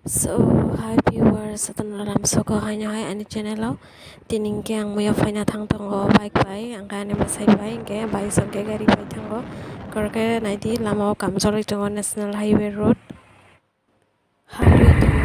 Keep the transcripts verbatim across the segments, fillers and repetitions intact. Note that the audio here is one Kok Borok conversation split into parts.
So, hi viewers, jotono lamsoko haino hai ani channel o. Tini hwnkhe ang muya phaina thang tongo bike bai, hwnkhe ani bwsai bai, hwnkhe bai songkhe gari bai thango. Korokhe naidi lama o kam choli tongo, National Highway Road. Harwi tongo.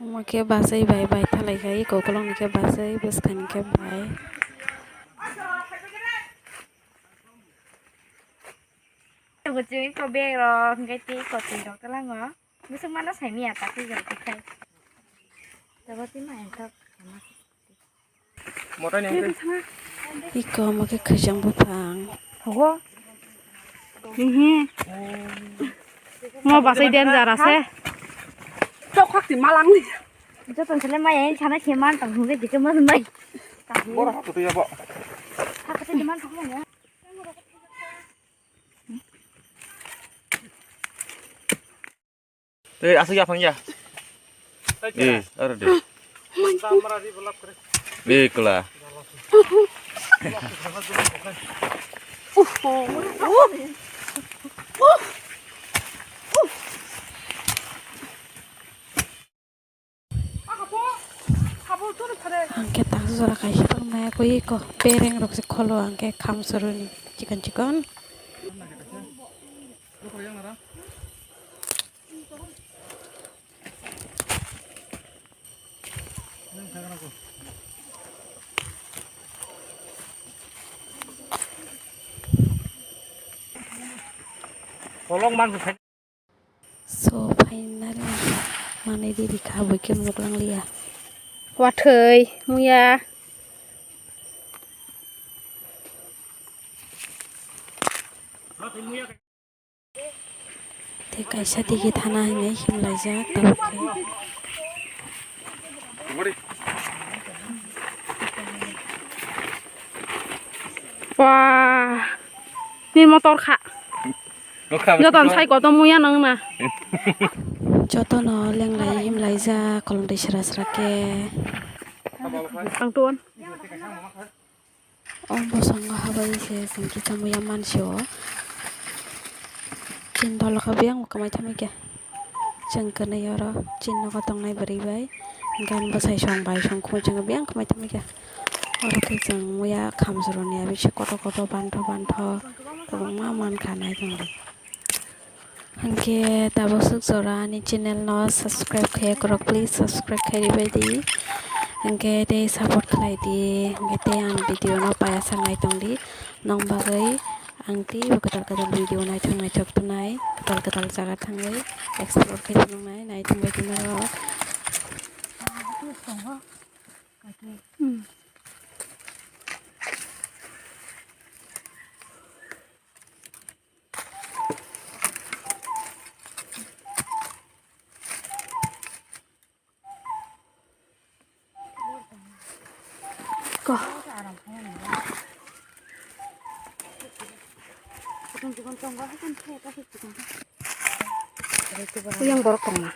Omo khe bachai bai, bai thalai khai, kokolongni khe bachai, bwskangni khe bai. Kuchung iko bag rok, hwnkhe tei kotwi rok twlango. Bwswk mano saimanya ta twi rok khai. Tabuk twi ma enthok. Iko omo khe khaichang buphang. Ogo. Hihi. Mo bachai danger ase. Tok khak ti malang ni. Joto sele mai ai sana khe man tong hwnkhe dikhe man mai. Boro ha kutu ya bo. Ha kutu di man tong ya. Tei aswk yaphang ya. Eh, aro de. Eh, kla. Hwnkhe tak jora kaisa tongmaya kwi eko bereng rok se kholo hwnkhe kham choroni chikon chikon. Kolok mang. So, finally, manwi riri kha, bwkhe muklang liya. Wathwi, muya. Tei kaisa digi thana hinwi himlaijak, tabuk khe. Wah, ni motor kha. Joton sai koto muya nang na. Jotono lenglai himlaijak, kolom twi sra sra khe. Ang ton. O bosongo habai se chwng kisa muya mansio. Chini dolo khe biyang bo kwmai tongmikha. Chwng kwnwi oro chini nogo tongnai bwrwi bai. Hwnkhe ani bwsai song bai song khumui chwng biyang kwmai tongmikha. Oro khe chwng muya khamsaroni abisi kotor kotor bantho bantho kwbangma mankha naitongdi. Hwnkhe tabuk swk jora ani channel no subscribe khe kwrwk, please subscribe khe ribai di. Hwnkhe tei support khlai di, hwnkhe tei ang video no payasa naitong di. Nong bagwi ang teibo kwtal kwtal video naithok naithok tongnai, kwtal kwtal jaga thangwi explore khe tongnai, naithok bai di norok. Hmm. Ko. Yang borok tongma.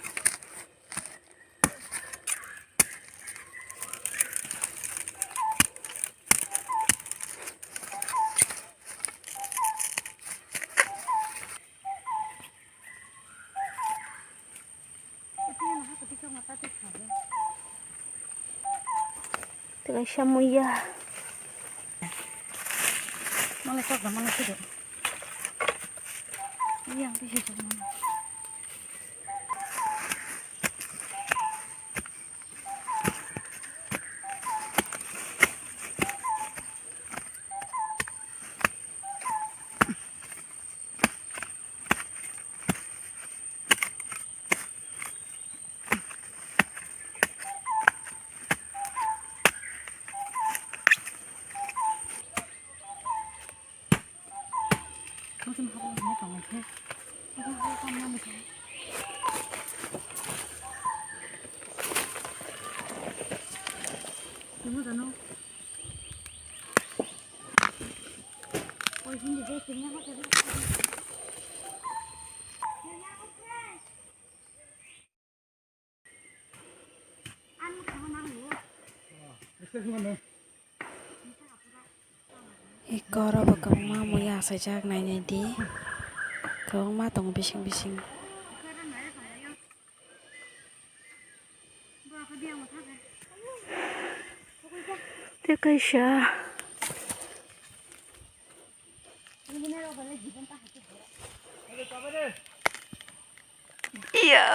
Tei kaisa muya. Mane kok da mane kok da. Yang tei se. Eko oro bo kwbangma muya achaijak, nainai di, kwbangma tongo bising bising. Tei kaisa. Iya.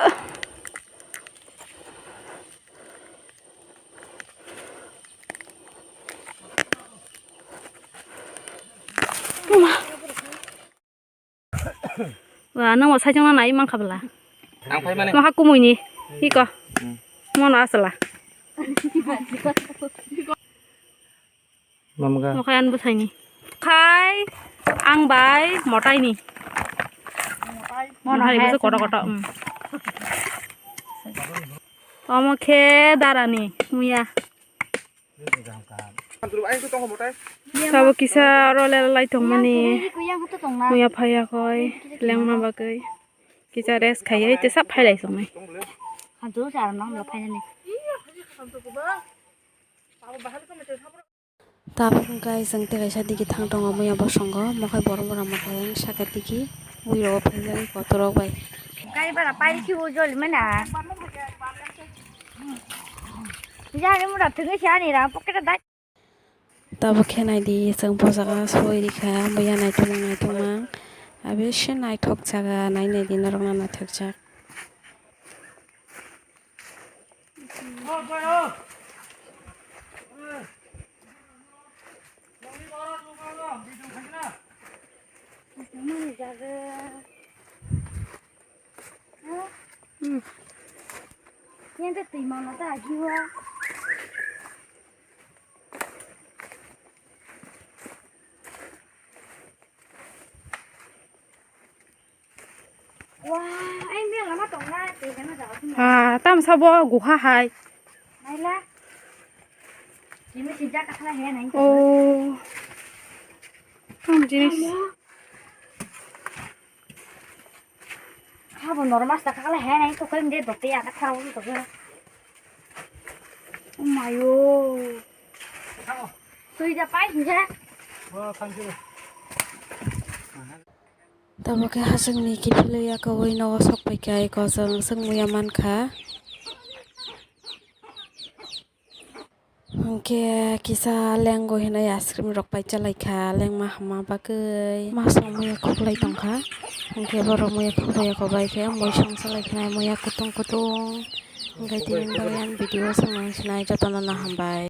Wa, nang wa saichung nai mankha bwla. Ang phai mani. Maha kumui ni. Iko. Hmm. Mono asala. Mamga. Mokhai an bwsai ni. Khai ang bai motai ni. Mono hai hai bwsai koto koto. Hmm. Omo khe dara ni muya. Sabo kisa oro lelai tongmani muya phaiya khoi lengma bagwi kisa rest khaiya tei sab phailai tongnai. Tabuk hwnkhe chwng tei kaisa digi thang tongo muya bosongo mokhai borok mora mokhai saka digi bui rogo phaijak kotorok bai. Gari bara pai si o joli mana. Jani mura thwngwi si ani ra pocket dai. Tabuk khe naidi chwng bojak soi rikha muya naithokmang naithokmang abe se naithok jaga nai naidi norokno naithokjak. Hmm. Yang tu tui mana tak jiwa. Wah, ai mia lama tong na, tei kana jaga sini. Ah, tam sabo guha hai. Naila. Ini sejak kakala he nai. Oh. Tam jenis. Amo. Habo normal sa kakala he nai to koi mde dote ya kakala wong to. Oh mayo. Tui ja pai hinja. Oh, thank you. Tamo khe hachwkni kiphilwi yakogwi nogo sok phaikha, eko chwng swngmungya mankha. Hwnkhe kisa lengwi hinwi ice cream rok pai chalaikha, lengma hamma bagwi. Masong muya khuklai tongkha, hwnkhe borok muya khuklai yakobai khe mui song chalaikha, muya kutung kutung. Hwnkhe tini bagwi ang video swngna sinai jotono no hambai.